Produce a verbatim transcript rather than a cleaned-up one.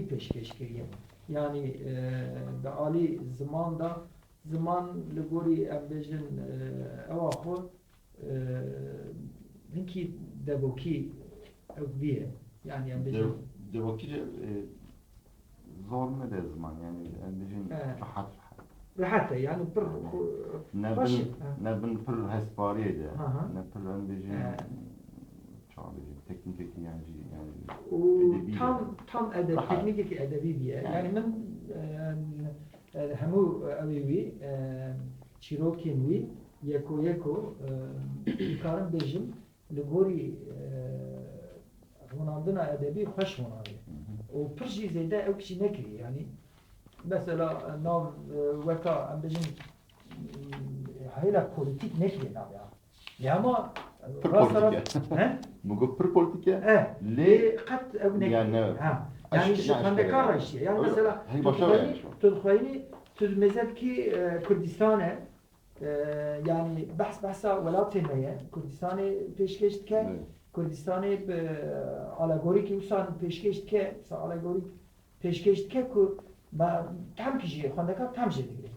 pêşkêş kiriye. Yanî e, di alî ziman de, ziman li gorî em bêjin e, ewa xwe e, hinkî devokî ew bîye. Yanî em bêjin. Devokî de e, zor ne de ziman, yani em bêjin He. Rahat rahat. Rehet e, yani pir xwe- Ne baş bin, e. ne bin pir hespariyê de, Aha. ne pir em bêjin He. çawa bêjin, teknîkekî yan jî yani û edebî tam de. tam edeb, Aha. teknîkekî edebî bîye. Yani. Yani min e, e, hemû ew ê wî e, çîrokên wî yeko yeko e, dikarim bêjim li gorî e, honandina edebî xweş honandî. Hı hı. Û pir jî zêde ew kişî nekiriye. Yani mesela e, nav e, weka em bêjin e, hêla polîtîk nekiriye nav ya. Ya ama Pir rasta polîtîk rast- he? Min got pir polîtîk e. Eh, Lê lê qet ew nekiriye. Yani ne- Ha. Aşk- Yani ji ne aşk xwendekar ya? re jî. Yani Öyle- mesela Hey, tu başa dixwînî, yani şu. Tu dixwînî, tu di mêze dikî e, Kurdistanê e, yani behs behsa welatê me ye. Kurdistanê pêşkêş dike. Evet. Kurdistanê bi alegorîkî wisa pêşkêş dike. Wisa alegorîk pêşkêş dike ku me tehmkî jî xwendekar tehm jê digire.